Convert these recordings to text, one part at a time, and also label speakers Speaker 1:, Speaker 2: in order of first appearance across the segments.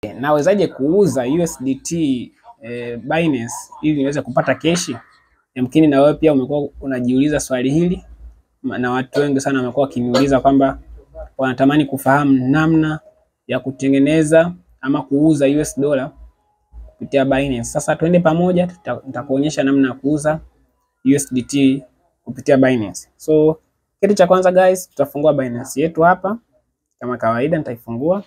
Speaker 1: Nawezaje kuuza USDT Binance ili niweze kupata keshi? Yamkini na wewe pia umekuwa unajiuliza swali hili, na watu wengi sana wamekuwa wakiniuliza kwamba wanatamani kufahamu namna ya kutengeneza ama kuuza US dollar kupitia Binance. Sasa twende pamoja, nitakuonyesha namna ya kuuza USDT kupitia Binance. So kitu cha kwanza guys, tutafungua Binance yetu hapa kama kawaida, nitaifungua.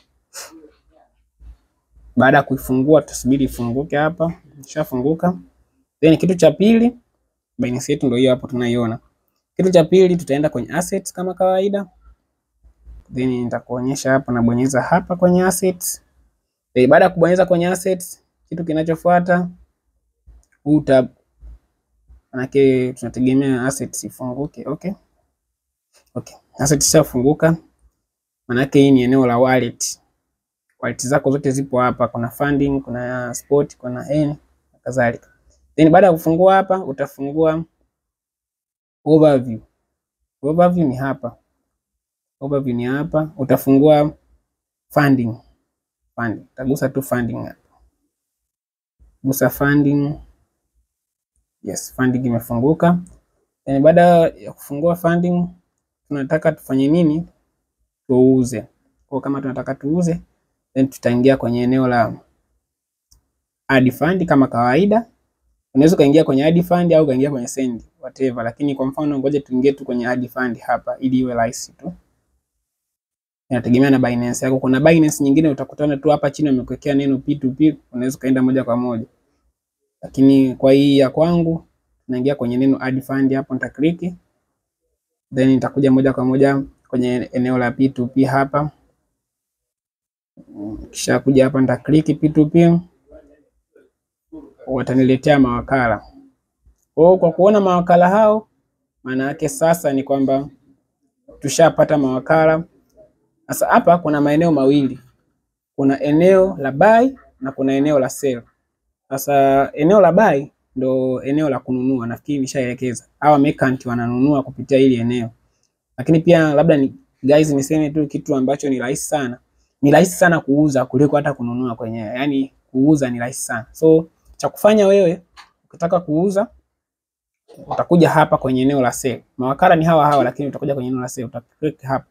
Speaker 1: Baada ya kuifungua tusubiri ifunguke hapa. Ishafunguka. Then kitu cha pili, Binance yetu ndio hiyo hapo tunaiona. Kitu cha pili tutaenda kwenye assets kama kawaida. Then nitakuonyesha hapa, nabonyeza hapa kwenye assets. Baada ya kubonyeza kwenye assets, kitu kinachofuata huu tab, manake tunategemea assets ifunguke. Okay. Okay. Assets ishafunguka. Manake hii ni eneo la wallet. Wallet zako zote zipo hapa, kuna funding, kuna spot, kuna n na kadhalika. Then baada ya kufungua hapa utafungua overview. Overview ni hapa. Overview ni hapa, utafungua funding. Funding. Utagusa tu funding hapa. Gusa funding. Yes, funding imefunguka. Then baada ya kufungua funding tunataka tufanye nini? Tuuze. Kwa kama tunataka tuuze, then tutaingia kwenye eneo la add fund kama kawaida. Unaweza kaingia kwenye add fund au kaingia kwenye send, whatever, lakini kwa mfano ngoja tuingie tu kwenye add fund hapa ili iwe rahisi tu. Inategemea na Binance yako. Kuna Binance nyingine utakutana tu hapa chini wamekuwekea neno P2P, unaweza kaenda moja kwa moja. Lakini kwa hii ya kwangu tunaingia kwenye neno add fund hapo, nita click. Then nitakuja moja kwa moja kwenye eneo la P2P hapa. Kisha kuja hapa nita click P2P, wataniletea mawakala. Kwa kuona mawakala hao, maana yake sasa ni kwamba tushapata mawakala. Sasa hapa kuna maeneo mawili, kuna eneo la buy na kuna eneo la sell. Sasa eneo la buy ndo eneo la kununua, nafikiri nishaelekeza. Hawa merchant wananunua kupitia hili eneo. Lakini pia labda ni guys, niseme tu kitu ambacho ni rahisi sana. Ni rahisi sana kuuza kuliko hata kununua kwenyewe. Yaani kuuza ni rahisi sana. So cha kufanya wewe ukitaka kuuza utakuja hapa kwenye eneo la sell. Mawakala ni hawa hawa, lakini utakuja kwenye eneo la sell, utaklik hapa.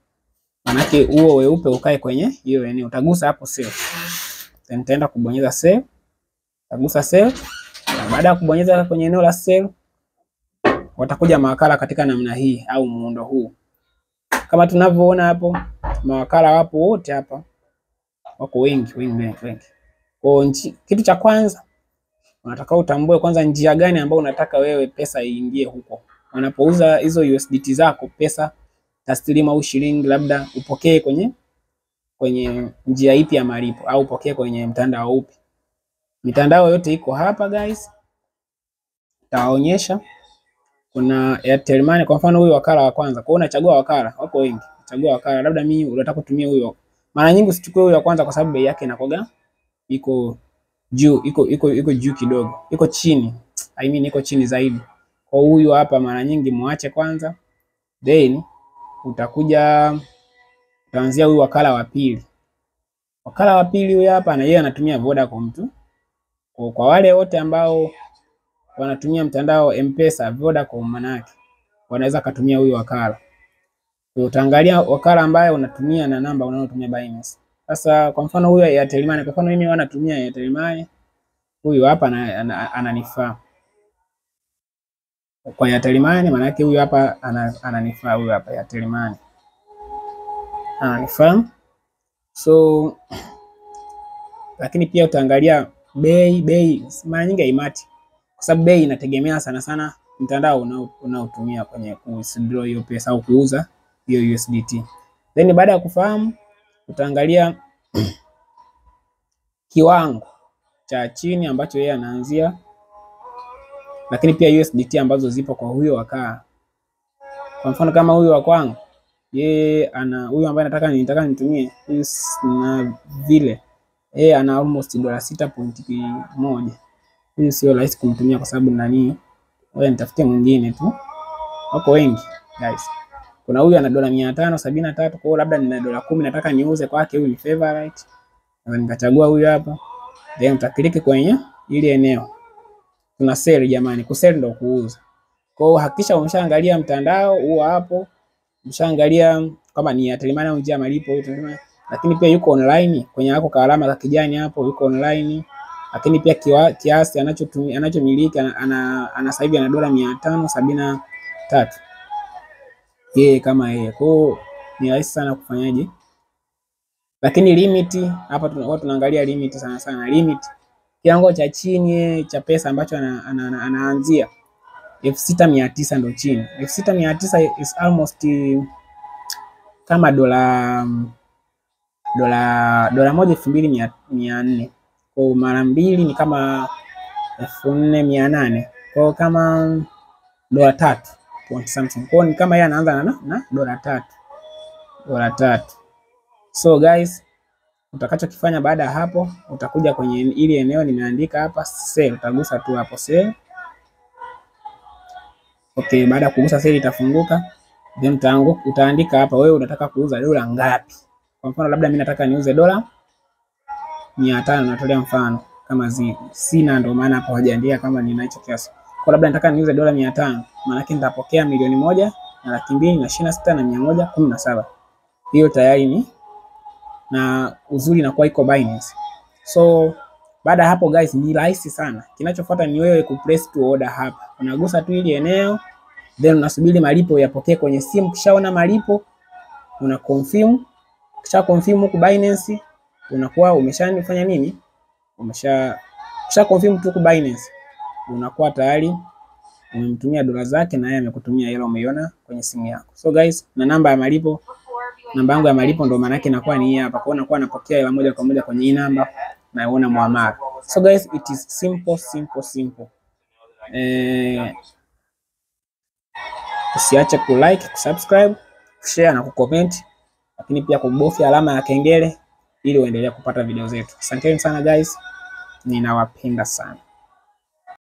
Speaker 1: Manake huo weupe ukae kwenye hiyo eneo. Utagusa hapo sell. Then nitaenda kubonyeza sell. Utagusa sell. Na baada ya kubonyeza kwenye eneo la sell, watakuja mawakala katika namna hii au muundo huu. Kama tunavyoona hapo, mawakala wapo wote hapa. Wako wengi, wengi, wengi, wengi. Kwa kitu cha kwanza unataka utambue kwanza njia gani ambayo unataka wewe pesa iingie huko. Unapouza hizo USDT zako, pesa taslimu au shilingi, labda upokee kwenye njia ipi ya malipo au upokee kwenye mtandao upi. Mitandao yote iko hapa guys. Nitawaonyesha. Kuna Airtel Money kwa mfano, huyu wakala wa kwanza. Kwa hiyo unachagua wakala, wako wengi. Chagua wakala, labda mimi unataka kutumia huyo. Mara nyingi usichukue huyu wa kwanza kwa sababu bei yake inakoga iko juu, iko juu kidogo. Iko chini. I mean iko chini zaidi. Kwa huyu hapa mara nyingi muache kwanza. Then utakuja utaanzia huyu wakala wa pili. Wakala wa pili huyu hapa na yeye anatumia Vodacom tu. Kwa wale wote ambao wanatumia mtandao M-Pesa, Vodacom manake wanaweza kutumia huyu wakala. Kwa utaangalia wakala ambaye unatumia na namba unayotumia Binance. Sasa kwa mfano huyu Airtel Money, kwa mfano mimi wanatumia Airtel Money, huyu hapa ananifaa. Kwa Airtel Money manake huyu hapa ananifaa, huyu hapa Airtel Money ananifaa. So lakini pia utaangalia bei mara nyingi haimati, kwa sababu bei inategemea sana sana mtandao unaotumia kwenye withdraw hiyo pesa au kuuza hiyo USDT. Then baada ya kufahamu utaangalia kiwango cha chini ambacho yeye anaanzia, lakini pia USDT ambazo zipo kwa huyo wakala. Kwa mfano kama huyo wa kwangu, yeye ana huyo ambaye nataka nitumie huyu na vile yeye ana almost dola 6.1. Huyu sio rahisi kumtumia kwa sababu nani? Wewe nitafutie mwingine tu. Wako wengi guys. Kuna huyu ana dola 573, kwa hiyo labda nina dola 10 nataka niuze kwake, huyu ni favorite. Naweza nikachagua huyu hapa. Then utakliki kwenye ile eneo. Tuna sell jamani, ku sell ndo kuuza. Kwa hiyo hakikisha umeshaangalia mtandao huo hapo, umeshaangalia kama ni Airtel Money au njia ya malipo hiyo, lakini pia yuko online kwenye hako ka alama ka kijani hapo yuko online, lakini pia kiasi anachotumia anachomiliki ana sasa hivi ana dola 573 yeye kama yeye. Kwa hiyo ni rahisi sana kufanyaje, lakini limit hapa tunakuwa tunaangalia limit sana sana, limit kiwango cha chini cha pesa ambacho anaanzia 6,900 ndo chini. 6,900 is almost kama dola moja 2,400. Kwa mara mbili ni kama 4,800. Kwa kama dola 3 point something. Kwa ni kama yeye anaanza na dola 3. Dola 3. So guys, utakachokifanya baada ya hapo utakuja kwenye ili eneo nimeandika hapa sell, utagusa tu hapo sell. Okay, baada ya kugusa sell itafunguka. Then utaandika hapa wewe unataka kuuza dola ngapi. Kwa mfano labda mimi nataka niuze dola 500, natolea mfano kama sina, ndio maana hapo hajaandika kama nina hicho kiasi. Kwa labda nataka niuze dola 500, maana yake nitapokea 1,226,117. Hiyo tayari ni na uzuri inakuwa iko Binance. So baada hapo guys, ni rahisi sana. Kinachofuata ni wewe ku press to order hapa. Unagusa tu ili eneo, then unasubiri malipo yapokee kwenye simu. Kishaona malipo una confirm. Kisha confirm huku Binance unakuwa umeshafanya nini? Umesha confirm tu huku Binance unakuwa tayari umemtumia dola zake na yeye amekutumia hela, umeiona kwenye simu yako. So guys, na namba ya malipo, namba yangu ya malipo ndio maana yake inakuwa ni hii hapa. Kwa hiyo nakuwa napokea hela moja kwa moja kwenye hii namba na uona muamala. So guys, it is simple simple simple. Usiache ku like, ku subscribe, share na ku comment, lakini pia kubofya alama ya kengele ili uendelee kupata video zetu. Asanteni sana guys, ninawapenda sana.